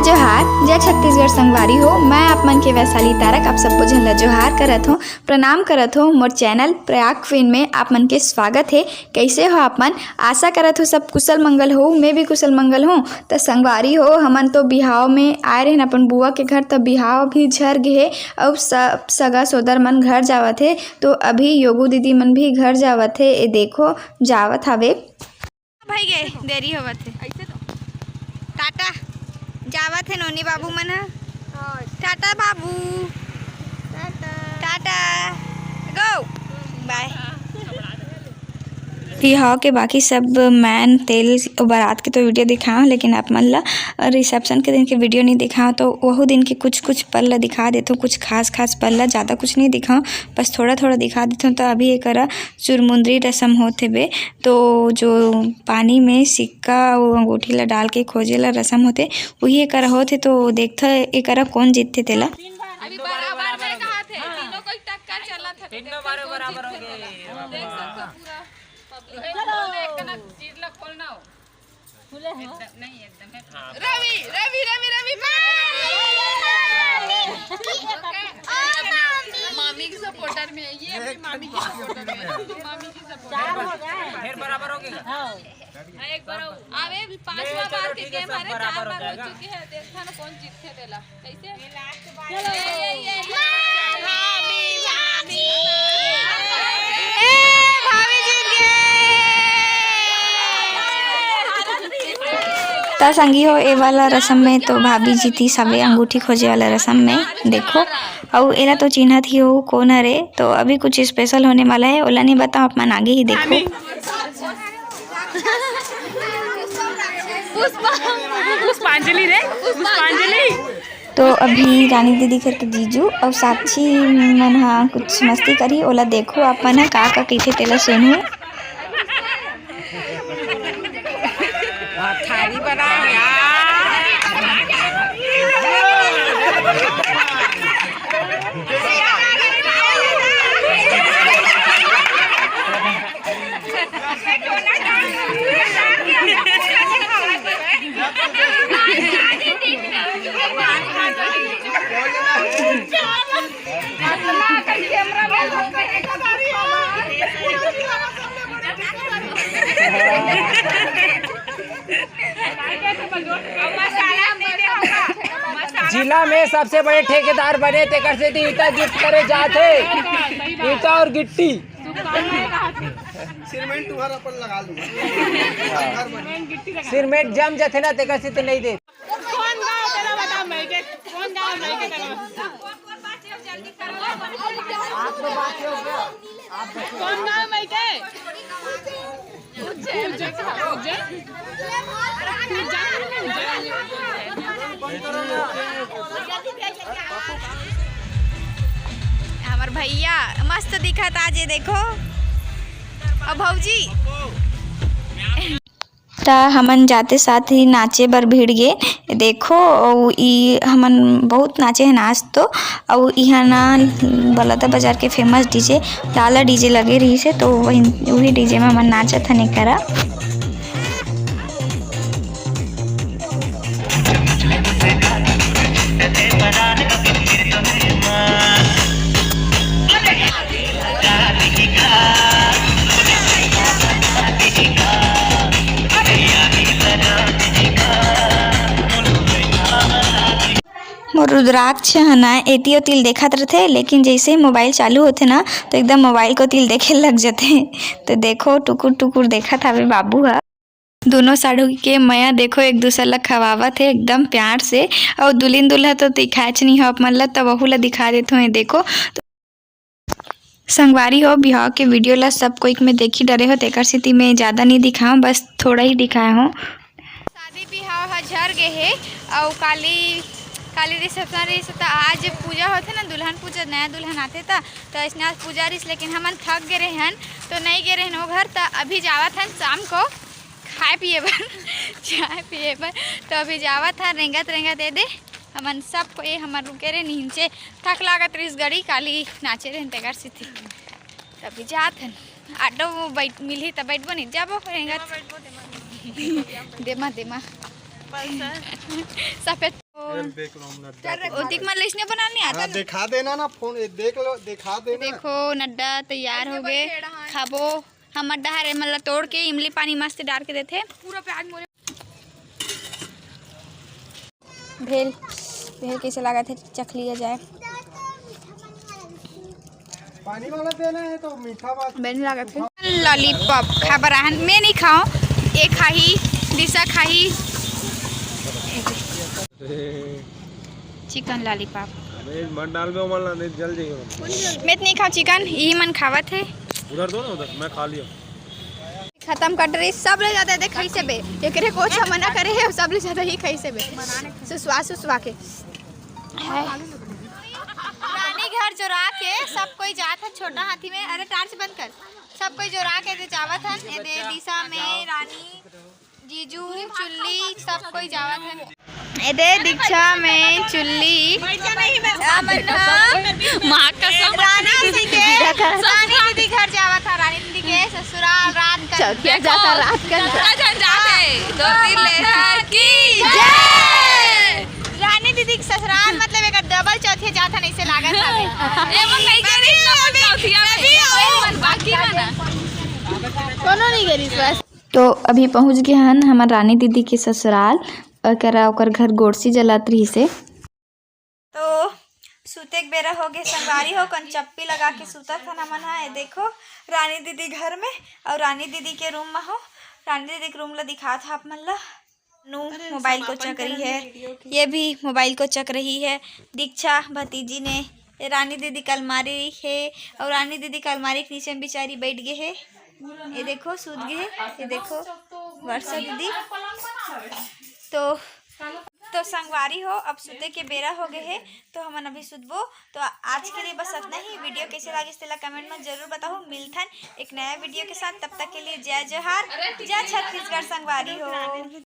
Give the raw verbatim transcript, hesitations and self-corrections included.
जोहार, जय छत्तीसगढ़ संगवारी हो। मैं आप मन के वैशाली तारक, आप सबो झन ला जोहार करत हों, प्रणाम करत हों। मोर चैनल प्रयाग क्वीन में आप मन के स्वागत हे। कैसे हो आप मन? आशा करत हों सब कुशल मंगल हो। मैं भी कुशल मंगल हों। त संगवारी हो, हमन तो बिहाव में आए रहेन अपन बुआ के घर, त बिहाव भी झर गे हे, अउ सब सगा सोदर मन घर जावत हे। तो अभी योगू दीदी मन भी घर जावत हे। ए देखो, जावत हावे। भाई गे, देरी होवत हे। ऐसे तो। टाटा। जावत हे नोनी बाबू मन ह। हाँ। टाटा बाबू। टाटा। टाटा। गो। बाय। बिहाव के बाकी सब मैन तेल अउ बारात के तो वीडियो दिखाओ, लेकिन आप मन ला रिसेप्शन के दिन के वीडियो नहीं दिखाओ, तो वहू दिन के कुछ कुछ पल ला दिखा देथों, कुछ खास खास पल ला, ज़्यादा कुछ नहीं दिखाओ, बस थोड़ा थोड़ा दिखा देथों। तो अभी एकरा चुरमुंदरी रसम होत हेबे, तो जो पानी में सिक्का अउ अंगूठी ला डाल के खोजे ला रसम होथे, वही एकरा होथे। तो देखथे एकरा कौन जीतथे तेला। अभी बराबर में कहा थे, तीनों को टक्कर चला था, तीनों बार बराबर हो गए। देख सकते हो पूरा पब्लिक खोलना, एक जना चीज ला खोलना हो। खुले हो? एकदम, नहीं, एकदम है। रवि, रवि, रवि, रवि, मामी की सपोर्टर में है, ये अपनी मामी की सपोर्टर में है, मामी की सपोर्टर। चार हो गए। फिर बराबर हो गया। हाँ। हाँ, एक बार और। अबे, अभी पांचवा बार के गेम हरे, चार बार हो चुके हैं, देखा ना कौन जीतथे तेला। कैसे? ये, ये, ये, ये। ए, भाभी जीत गए। त संगी हो, ए वाला रसम में तो भाभी जीतिस हवे अंगूठी खोजे वाला रसम में, देखो। अउ एला तो चिन्हत ही हो कौन हरे, तो अभी कुछ स्पेशल होने वाला है, ओला नहीं बताओ, आप मन आगे ही देखो। पुष्पांजलि रे, पुष्पांजलि। तो अभी रानी दीदी घर के जीजू अउ साक्षी मन ह कुछ मस्ती करही, ओला देखो आप मन ह का का कहिथे तेला सुनहू। थारी बना यार। जिला में सबसे बड़े ठेकेदार बने, तेकर सेती ईंटा गिफ्ट करे जात हे। ईंटा और गिट्टी। सिरमेंट तुम्हारा अपन लगा लूंगा। सिरमेंट जम जाथे ना, तेकर सेती नहीं दे। कौन गाँव तेरा बता, मैं के, कौन गाँव मैं के तेरा बता। कौन गाँव मैं के? उज्जैन, उज्जैन, उज्जैन। हमर भैया मस्त दिखत आज, ये देखो। अब भौजी। त हमन जाते साथ ही नाचे बर भिड़ गे। देखो, अउ ई हमन बहुत नाचे हन आज तो। अउ इहाँ ना बलौदा बाजार के फेमस डीजे, लाला डीजे लगे रहिस हे, तो वही, वही डीजे में हमन नाचत हन एकरा। मोर रुद्राक्ष ह ना एती ओती ल देखत रथे, लेकिन जैसे ही मोबाइल चालू होथे ना, तो एकदम मोबाइल कोती ल देखे लग जथे। तो देखो, टुकुर टुकुर देखत हवे बाबू ह। दोनों साढ़ू के मया देखो, एक दूसर ला खवावत हे एकदम प्यार से। अउ दुल्हिन दूल्हा तो दिखाच नहीं हो आप मन ला, तब वहू ला दिखा देत हों। देखो, संगवारी हो, बिहाव के वीडियो ला सब कोई में देखी डरे हो, तेकर सेती मैं ज्यादा नहीं दिखाऊं, बस थोड़ा ही दिखाए हों। शादी बिहाव ह झर गे हे, अउ काली, काली रिसेप्शन रहिस, त आज पूजा होथे ना, दुल्हन पूजा, नया दुल्हन आथे त, त अइसने आज पूजा रहिस, लेकिन हमन थक गे रहेन, तो नहीं गे रहेन ओ घर। त अभी जावत हन शाम को खाए पिए बर, चाय पिए बर। तो अभी जावत हन रेंगत रेंगत, ए दे हमन सब कोई, हमन रुके रहे नीचे, थक लागत रहिस गड़ी, काली नाचे रहेन तेकर सेती। तभी जात हन, ऑटो वो बैठ, मिलही त बैठबो नहीं, जाबो रेंगत। देमा, देमा। पल्सर। सफेद। ओतिक मन लइसने बनाना नहीं आता। हाँ, दिखा देना ना फोन, ये देख लो, दिखा देना। देखो, नड्डा तैयार हो गए, खाबो। हमर डहर एमन ला तोड़ के इमली पानी मस्त डाल के देथे। पूरा प्याज मोरे। भेल, भेल कैसे लागत हे, चख लिया जाए। पानी वाला देना है तो मीठा बात। बन लागत हे। लॉलीपॉप खा बर आहन, मैं नहीं खाऊं, ये खाही, दिशा खाही। Chicken lollipop. अरे, मत डाल बे, ओमन ला, नहीं जल जाइए। मैं तो नहीं खाऊं चिकन, यही मन खावत हे। उधर दो ना, उधर, मैं खा लिया। खत्म कर रही, सब ले जाते थे खाई से बे, एकरे कोच मना करे है, सब ले जाते ही खाई से बे। सुसवा, सुसवा के। है। रानी घर जोरा के सब कोई जात है छोटा हाथी में। अरे, टार्च बंद कर। सब कोई जोरा के दे जावत हन। ये दे दिशा में रानी, जीजू, चुल्ली, सब कोई जावत हन। ए दे दीक्षा में चुल्ली। अमन ह माँ कसम। रानी दीदी के, रानी दीदी घर जावत ह, रानी दीदी के ससुराल रात का। चौथिया जाता रात का। चौथा जन जाते, दो तीन लेहर की जय। रानी दीदी के ससुराल मतलब एक डबल चौथिया जात ह, ऐसे लागत हवे। ए, वो कहीं के नहीं, डबल चौथिया में। बाकी ना। कोनो नहीं करी बस। तो अभी पहुँच गए हन हमर रानी दीदी के ससुराल। ओकरा, ओकर घर गोड़सी जलात रहिसे। तो सूते के बेरा हो गए संगवारी हो, कन चप्पी लगा के सूतत हन हमन ह। ये देखो रानी दीदी घर में, और रानी दीदी के रूम में हो, रानी दीदी के रूम ला दिखात हा आप मन ला। नू मोबाइल को चक रही है, ये भी मोबाइल को चक रही है। दीक्षा भतीजी ने, ये रानी दीदी की अलमारी है, और रानी दीदी की अलमारी के नीचे में बेचारी बैठ गए है। ये देखो सूत गए है, ये देखो वर्षा दीदी। तो तो संगवारी हो, अब सुते के बेरा हो गए है, तो हमन अभी सुतबो। तो आज के लिए बस इतना ही। वीडियो कैसे लागिस तेला कमेंट में जरूर बताओ। मिलथन एक नया वीडियो के साथ, तब तक के लिए जय जोहार, जय छत्तीसगढ़ संगवारी हो।